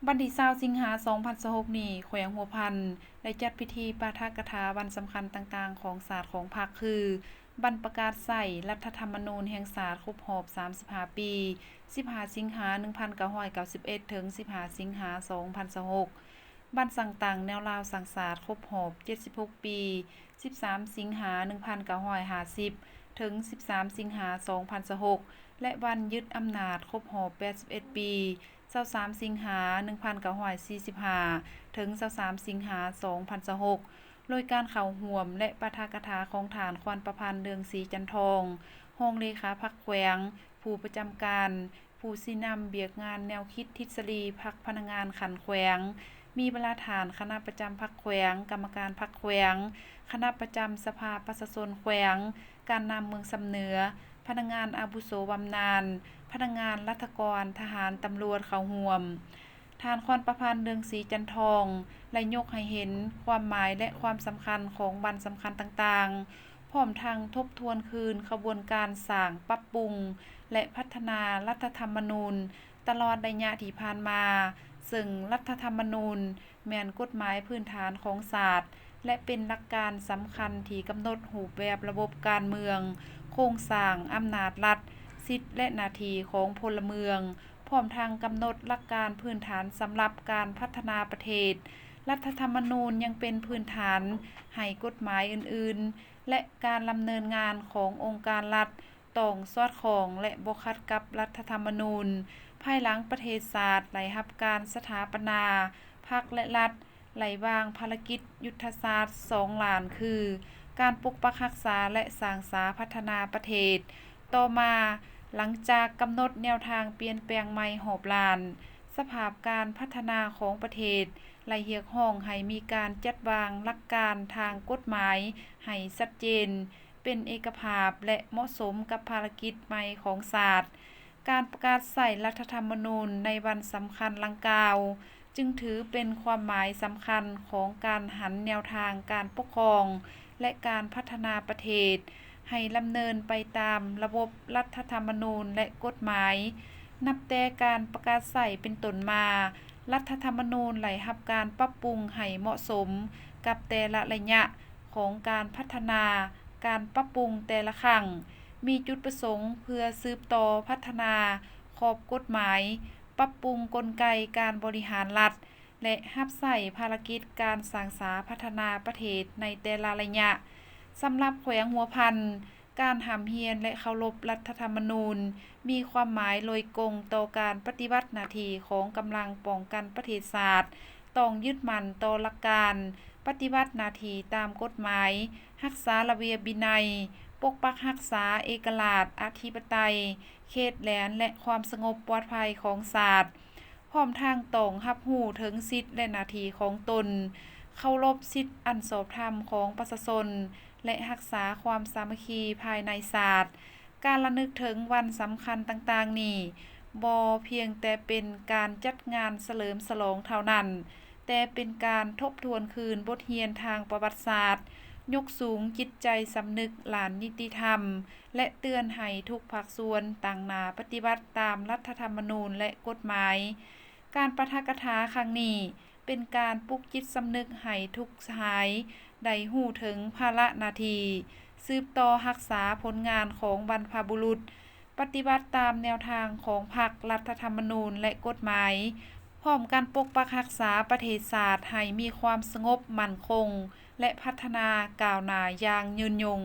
ວັນທີຊາວ ສິງຫາ ສອງພັນຊາວຫົກນີ້ ແຂວງຫົວພັນ ໄດ້ຈັດພິທີປາຖະກະຖາວັນສຳຄັນຕ່າງໆຂອງຊາດຂອງພັກ ຄື ວັນປະກາດໃຊ້ລັດຖະທຳມະນູນແຫ່ງຊາດຄົບຮອບສາມສິບຫ້າປີ, ສິບຫ້າ ສິງຫາ ໜຶ່ງພັນເກົ້າຮ້ອຍເກົ້າສິບເອັດ ເຖິງ ສິບຫ້າ ສິງຫາ ສອງພັນຊາວຫົກ, ວັນສ້າງຕັ້ງແນວລາວສ້າງຊາດຄົບຮອບເຈັດສິບຫົກປີ, ສິບສາມ ສິງຫາ ໜຶ່ງພັນເກົ້າຮ້ອຍຫ້າສິບ ເຖິງ ສິບສາມ ສິງຫາ ສອງພັນຊາວຫົກ ແລະ ວັນຍຶດອຳນາດຄົບຮອບແປດສິບເອັດປີ, ຊາວສາມ ສິງຫາ ໜຶ່ງພັນເກົ້າຮ້ອຍສີ່ສິບຫ້າ ເຖິງ ຊາວສາມ ສິງຫາ ສອງພັນຊາວຫົກ ໂດຍການເຂົ້າຮ່ວມ ແລະ ປາຖະກະຖາຂອງທ່ານ ຄວັນປະພັນ ເຮືອງສີຈັນທອງ ຮອງເລຂາພັກແຂວງ, ຜູ້ປະຈຳການ, ຜູ້ຊີ້ນຳວຽກງານແນວຄິດທິດສະດີພັກພະນັກງານຂັ້ນແຂວງ, ມີບັນດາທ່ານຄະນະປະຈຳພັກແຂວງ, ກຳມະການພັກແຂວງ, ຄະນະປະຈຳສະພາປະຊາຊົນແຂວງ, ການນຳເມືອງຊຳເໜືອ, ພະນັກງານອາວຸໂສບຳນານ, ພະນັກງານລັດຖະກອນ, ທະຫານ, ຕຳຫຼວດເຂົ້າຮ່ວມ. ທ່ານ ຄວັນປະພັນ ເຮືອງສີຈັນທອງ ໄດ້ຍົກໃຫ້ເຫັນຄວາມໝາຍ ແລະ ຄວາມສຳຄັນຂອງວັນສຳຄັນຕ່າງໆ, ພ້ອມທັງທົບທວນຄືນຂະບວນການສ້າງ, ປັບປຸງ ແລະ ພັດທະນາລັດຖະທຳມະນູນຕະຫຼອດໄລຍະທີ່ຜ່ານມາ, ເຊິ່ງລັດຖະທຳມະນູນແມ່ນກົດໝາຍພື້ນຖານຂອງຊາດ ແລະ ເປັນຫຼັກການສຳຄັນທີ່ກຳນົດຮູບແບບລະບົບການເມືອງ, ໂຄງສ້າງອຳນາດລັດ, ສິດ ແລະ ໜ້າທີ່ຂອງພົນລະເມືອງ, ພ້ອມທັງກຳນົດຫຼັກການພື້ນຖານສຳລັບການພັດທະນາປະເທດ. ລັດຖະທຳມະນູນຍັງເປັນພື້ນຖານໃຫ້ກົດໝາຍອື່ນໆ ແລະ ການດຳເນີນງານຂອງອົງການລັດ ຕ້ອງສອດຄ່ອງ ແລະ ບໍ່ຂັດກັບລັດຖະທຳມະນູນ. ພາຍຫຼັງປະເທດຊາດໄດ້ຮັບການສະຖາປະນາ, ພັກ ແລະ ລັດໄດ້ວາງພາລະກິດຍຸດທະສາດສອງລ້ານ ຄື ການປົກປັກຮັກສາ ແລະ ສ້າງສາພັດທະນາປະເທດ. ຕໍ່ມາ, ຫຼັງຈາກກຳນົດແນວທາງປ່ຽນແປງໃໝ່ຮອບລ້ານ, ສະພາບການພັດທະນາຂອງປະເທດໄດ້ຮຽກຮ້ອງໃຫ້ມີການຈັດວາງຫຼັກການທາງກົດໝາຍໃຫ້ຊັດເຈນ, ເປັນເອກະພາບ ແລະ ເໝາະສົມກັບພາລະກິດໃໝ່ຂອງຊາດ. ການປະກາດໃຊ້ລັດຖະທຳມະນູນໃນວັນສຳຄັນດັ່ງກ່າວ ຈຶ່ງຖືເປັນຄວາມໝາຍສຳຄັນຂອງການຫັນແນວທາງການປົກຄອງ ແລະ ການພັດທະນາປະເທດ ໃຫ້ດຳເນີນໄປຕາມລະບົບລັດຖະທຳມະນູນ ແລະ ກົດໝາຍ. ນັບແຕ່ການປະກາດໃຊ້ເປັນຕົ້ນມາ, ລັດຖະທຳມະນູນໄດ້ຮັບການປັບປຸງໃຫ້ເໝາະສົມກັບແຕ່ລະໄລຍະ ຂອງການພັດທະນາ, ການປັບປຸງແຕ່ລະຄັ້ງ ມີຈຸດປະສົງເພື່ອສືບຕໍ່ພັດທະນາຂອບກົດໝາຍ, ປັບປຸງກົນໄກການບໍລິຫານລັດ ແລະ ຮັບໃຊ້ພາລະກິດການສ້າງສາພັດທະນາປະເທດໃນແຕ່ລະໄລຍະ. ສຳລັບແຂວງຫົວພັນ, ການຮ່ຳຮຽນ ແລະ ເຄົາລົບລັດຖະທຳມະນູນ ມີຄວາມໝາຍໂດຍກົງຕໍ່ການປະຕິບັດໜ້າທີ່ຂອງກຳລັງປ້ອງກັນປະເທດຊາດ, ຕ້ອງຍຶດໝັ້ນຕໍ່ຫຼັກການປະຕິບັດໜ້າທີ່ຕາມກົດໝາຍ, ຮັກສາລະບຽບວິໄນ, ປົກປັກຮັກສາເອກະລາດ, ອະທິປະໄຕ, ເຂດແດນ ແລະ ຄວາມສະຫງົບປອດໄພຂອງຊາດ, ພ້ອມທັງຕ້ອງຮັບຮູ້ເຖິງສິດ ແລະ ໜ້າທີ່ຂອງຕົນ, ເຄົາລົບສິດອັນຊອບທຳຂອງປະຊາຊົນ ແລະ ຮັກສາຄວາມສາມັກຄີພາຍໃນຊາດ. ການລະນຶກເຖິງວັນສຳຄັນຕ່າງໆນີ້ ບໍ່ພຽງແຕ່ເປັນການຈັດງານສະເຫຼີມສະຫຼອງເທົ່ານັ້ນ, ແຕ່ເປັນການທົບທວນຄືນບົດຮຽນທາງປະຫວັດສາດ, ຍົກສູງຈິດໃຈສຳນຶກຫຼ້ານນິຕິທຳ ແລະ ເຕືອນໃຫ້ທຸກພາກສ່ວນຕັ້ງໜ້າປະຕິບັດຕາມລັດຖະທຳມະນູນ ແລະ ກົດໝາຍ. ການປາຖະກະຖາຄັ້ງນີ້ ເປັນການປຸກຈິດສຳນຶກໃຫ້ທຸກສະຫາຍໄດ້ຮູ້ເຖິງພາລະໜ້າທີ່, ສືບຕໍ່ຮັກສາຜົນງານຂອງບັນພະບຸລຸດ, ປະຕິບັດຕາມແນວທາງຂອງພັກ, ລັດຖະທຳມະນູນ ແລະ ກົດໝາຍ, ພ້ອມກັນປົກປັກຮັກສາປະເທດຊາດໃຫ້ມີຄວາມສະຫງົບໝັ້ນຄົງ ແລະ ພັດທະນາກ້າວໜ້າຢ່າງຍືນຍົງ.